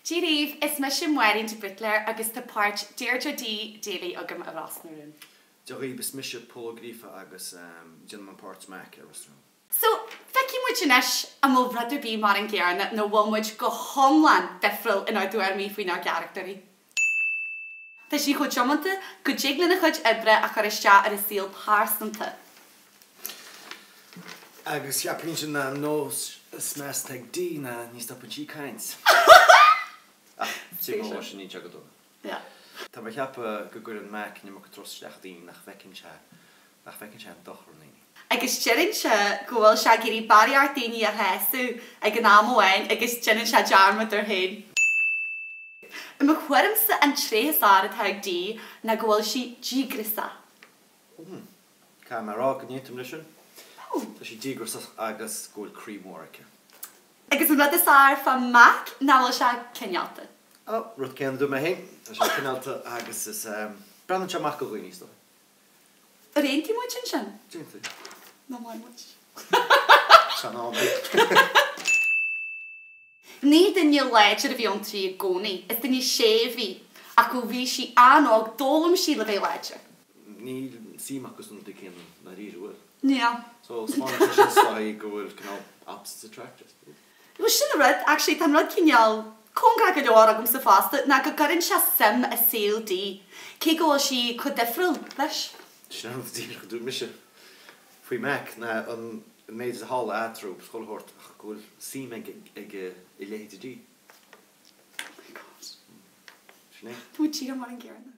Dia daoibh, is mise Máirín de Buitléar agus tá páirt Deirdre Dee Daly agam i Ros na Rún. Dia dhaoibh, is mise Pól Ó Gríofa agus déanaim an páirt Mac i Ros na Rún. So, feicfidh muid anois an bhfuil rud ar bith mar an gcéanna nó bhfuil muid go hiomlán difriúil inár dtuairimí faoinár gcarachtairí. Tá sí chomh tiomanta go dtig lena cuid oibre a chur isteach ar a saol pearsanta. Agus cheapfainnse ná an nós is measa atá ag Dee ná ní stopann sí caint. Ach tuigim ó sin níl sé go dona. Yeah. Tá mé ag ceapadh go gcuireann Mac an iomarca trust isteach i daoine nach bhfeiceann sé nach bhfeiceann sé an dochar i ndaoine. Agus deireann sé go bhfuil sé ag iarraidh barraíocht daoine a shásamh ag an am amháin agus déanann sé dearmad air féin. I mo thuairimse an tréith is fearr atá ag Dee ná go bhfuil sí díograiseach. Caithfidh mé a rá go n-aontaím leis sin. Tá sí díograiseach agus go bhfuil croí mór aici. Agus an rud is fearr fá Mac ná bhfuil sé cineálta. Ó, rud céanna a dúirt mé féin. Tá sé cineálta agus is, breathnaíonn sé amach go dhaoine, is dóigh. Ar aontaigh muid ansin? D'aontaigh. Nach maith muid. San am é. Ní duine láidir a bhí inti i gcónaí, is duine séimh í, ach ó bhí sí an-óg d'fhoghlaim sí le bheith láidir. Níl suim acu sna rudaí céanna ndáiríre, bhfuil? Níl. So, spáineann sé sin is dóigh go bhfuil cineál opposites attract, I suppose. Bhuel, sin an rud, actually, tá an rud cineál cóngarach go leor agamsa fosta, ná go gcuireann sé suim i saol Dee, cé go bhfuil sí chomh difriúil leis. Sin an rud díreach a dúirt mise faoi Mac, ná an méid is a tharla eatarthu is chuile shórt ach go bhfuil suim aige i leithéidí Dee. Oh my God. Sin é. Tá muid díreach mar an gcéanna.